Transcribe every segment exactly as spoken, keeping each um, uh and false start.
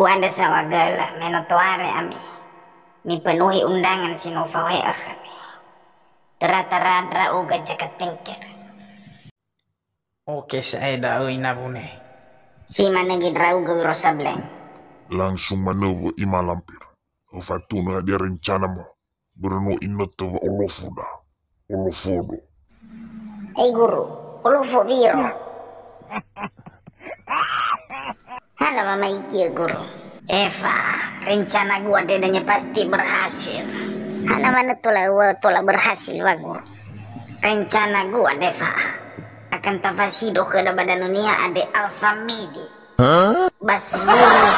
U'andrö saohagölö, me no tohare ami. Mipenuhi undangan si no ufahoe'ö khömi. Töra-töra ndra'ugö Jaka Tengker. Oke, sa'ae da'ö, Ina Wune. Si manö göi ndra'ugö Wiro Sableng. Langsung manö wö'i ma Lampir. Öfatunö hadia rencanamu. Börö no inötö wa olofo da. Olofo do. Ei guru, olofo Wiro. Hana wamaigi, guru. Efa, rencanagu andre dania pasti berhasil. Hana manö tola, wa tola berhasil wa, guru. Rencanagu andre, Fa, akan tafasido khöda ba danunia andre alfa midi. Ba seluruh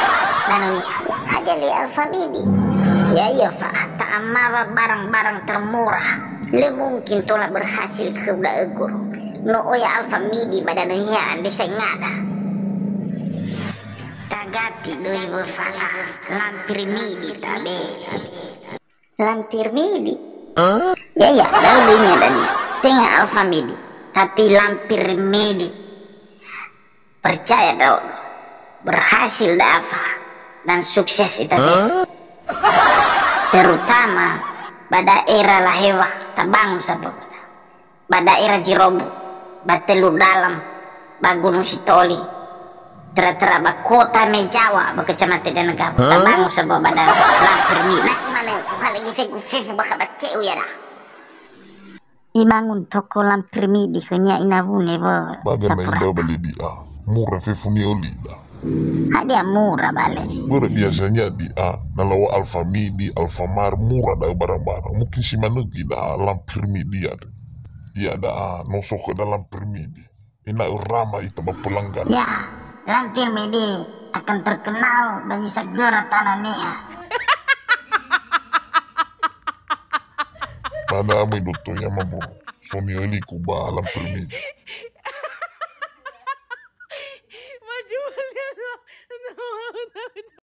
danunia. Hadia le alfa midi? Ya, iya, Fa, ta'amawa barang-barang termurah. Lö mungkin tola berhasil khöu da'ö, guru. No oya alfa midi ba danunia andre saingada. Tagati döi wö, Fa, lampir midi tabe. Lampir midi? Ya, ya, da'ö döinia dania. Tenga alfa midi, tapi lampir midi. Percaya ndra'odo, berhasil da'a, Fa, dan sukses ita fefu. Terutama ba daerah Lahewa, tabangun sambö ba daerah Jirobu, ba Telu Dalam, ba Gunung Sitoli, töra-töra ba kota Mejawa, ba Kecamatan Danagaba, tabangun sambö ba da-, lampir midi. Na si manö, uhalögi fefu-fefu bakha ba ce'u ya'aga. Ibangun toko lampir midi khönia Ina Wune wö. Ba gana sapura. Indah bali di'a. Mura fefu ni'ölida. Hadia mura bale? Börö biasanya di'a, na lawö alfa midi, alfa mar, mura da'ö barang-barang. Mungkin si manö göi da'a lampir midi andre. Ia da'a, no so khöda lampir midi. Ena'ö rama ita ba pelanggan. Ya, lampir midi akan terkenal ba zi sagöra tanö niha. Ba da'a möi doto ya mamboro. So ni'öliku ba lampir midi.